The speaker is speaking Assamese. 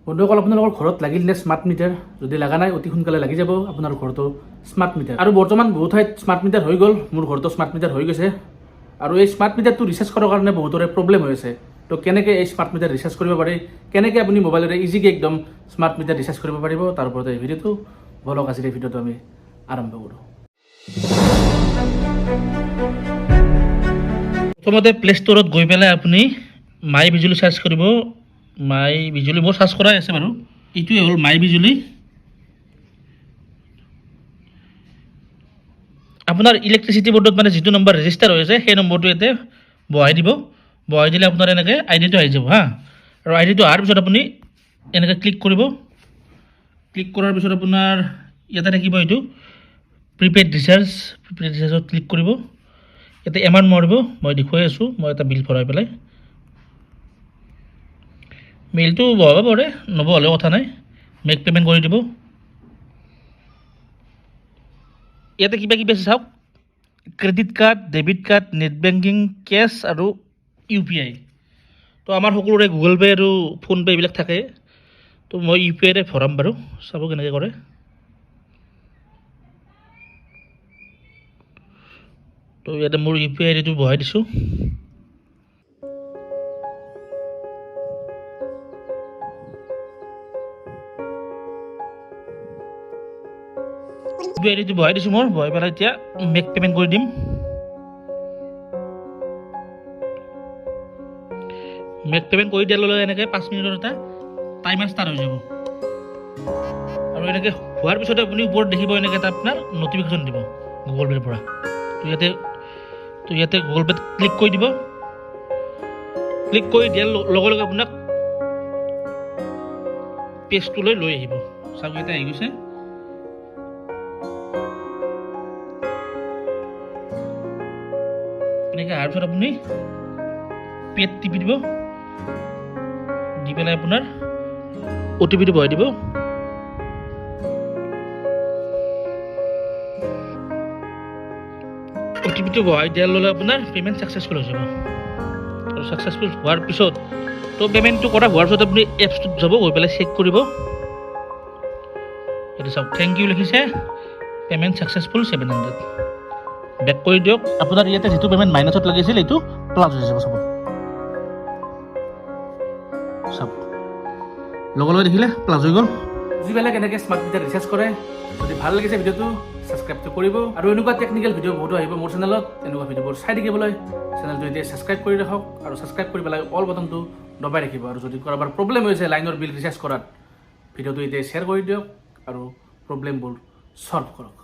বন্ধুসকল, আপোনালোকৰ ঘৰত লাগিল নে স্মাৰ্ট মিটাৰ? যদি লগা নাই, অতি সোনকালে লাগি যাব আপোনাৰ ঘৰতো স্মাৰ্ট মিটাৰ। আৰু বৰ্তমান বহুত ঠাইত স্মাৰ্ট মিটাৰ হৈ গ'ল। মোৰ ঘৰতো স্মাৰ্ট মিটাৰ হৈ গৈছে। আৰু এই স্মাৰ্ট মিটাৰটো ৰিচাৰ্জ কৰাৰ কাৰণে বহুতৰে প্ৰব্লেম হৈ আছে। তো কেনেকৈ এই স্মাৰ্ট মিটাৰ ৰিচাৰ্জ কৰিব পাৰি, কেনেকৈ আপুনি মোবাইলেৰে ইজিকৈ একদম স্মাৰ্ট মিটাৰ ৰিচাৰ্জ কৰিব পাৰিব, তাৰ ওপৰতে এই ভিডিঅ'টো। বলক, আজিৰ এই ভিডিঅ'টো আমি আৰম্ভ কৰোঁ। প্ৰথমতে প্লে ষ্ট'ৰত গৈ পেলাই আপুনি মাই বিজুলী চাৰ্চ কৰিব। মাই বিজুলী মোৰ চাৰ্চ কৰাই আছে বাৰু। এইটোৱে হ'ল মাই বিজুলী। আপোনাৰ ইলেক্ট্ৰিচিটি বৰ্ডত মানে যিটো নম্বৰ ৰেজিষ্টাৰ হৈ আছে, সেই নম্বৰটো ইয়াতে বহাই দিব। বহাই দিলে আপোনাৰ এনেকৈ আই ডিটো আহি যাব। হা, আৰু আই ডিটো অহাৰ পিছত আপুনি এনেকৈ ক্লিক কৰিব। ক্লিক কৰাৰ পিছত আপোনাৰ ইয়াতে থাকিব এইটো প্ৰিপেইড ৰিচাৰ্জ। প্ৰিপেইড ৰিচাৰ্জত ক্লিক কৰিব। ইয়াতে এমাউণ্ট মাৰিব। মই দেখুৱাই আছোঁ, মই এটা বিল ভৰাই পেলাই। বিলটো বহাব পাৰে, নবহালেও কথা নাই। মেক পে'মেণ্ট কৰি দিব। ইয়াতে কিবা কিবি আছে চাওক, credit card, debit card, net banking, cash আৰু ইউ পি আই। তো আমাৰ সকলোৰে গুগল পে' আৰু ফোনপে' এইবিলাক থাকে। তো মই ইউ পি আইৰে ভৰাম বাৰু, চাব কেনেকৈ কৰে। তো ইয়াতে মোৰ ইউ পি আই আইডিটো বহাই দিছোঁ। ইউ পি আই আইডিটো বহাই দিছোঁ মোৰ। বহাই পেলাই এতিয়া মেক পে'মেণ্ট কৰি দিম। মেক পে'মেণ্ট কৰি দিয়াৰ লগে লগে এনেকৈ 5 মিনিটৰ এটা টাইমাৰ ষ্টাৰ্ট হৈ যাব। আৰু এনেকৈ হোৱাৰ পিছতে আপুনি ওপৰত দেখিব, এনেকৈ এটা আপোনাৰ নটিফিকেশ্যন দিব গুগল পে'ৰ পৰা। তো ইয়াতে গুগল পে'ত ক্লিক কৰি দিব। ক্লিক কৰি দিয়াৰ লগে লগে আপোনাক পেজটোলৈ লৈ আহিব। চাওক, ইয়াতে আহি গৈছে। এনেকৈ অহাৰ পিছত আপুনি পে'ত টিপি দিব। দি পেলাই আপোনাৰ অ' টি পিটো বহাই দিব। অ' টি পিটো বহাই দিয়াৰ লগে লগে আপোনাৰ পে'মেণ্ট ছাকচেছফুল হৈ যাব। আৰু ছাকচেছফুল হোৱাৰ পিছত, তো পে'মেণ্টটো কৰা হোৱাৰ পিছত আপুনি এপছটোত যাব, গৈ পেলাই চেক কৰিব। এইটো চাওক, thank U লিখিছে, পে'মেণ্ট ছাকচেছফুল 700। বেক কৰি দিয়ক। আপোনাৰ ইয়াতে যিটো পে'মেণ্ট মাইনাছত লাগিছিল, এইটো প্লাছ হৈ যাব। চাব চাওক, লগে লগে দেখিলে প্লাছ হৈ গ'ল। বুজি পালে কেনেকৈ স্মাৰ্ট মিটাৰ ৰিচাৰ্জ কৰে? যদি ভাল লাগিছে ভিডিঅ'টো, ছাবস্ক্ৰাইবটো কৰিব। আৰু এনেকুৱা টেকনিকেল ভিডিঅ' বহুতো আহিব মোৰ চেনেলত। এনেকুৱা ভিডিঅ'বোৰ চাই থাকিবলৈ চেনেলটো এতিয়া ছাবস্ক্ৰাইব কৰি ৰাখক আৰু ছাবস্ক্ৰাইব কৰি পেলাই অল বটনটো দবাই ৰাখিব। আৰু যদি কাৰোবাৰ প্ৰব্লেম হৈছে লাইনৰ বিল ৰিচাৰ্জ কৰাত, ভিডিঅ'টো এতিয়া শ্বেয়াৰ কৰি দিয়ক আৰু প্ৰব্লেমবোৰ ছল্ভ কৰক।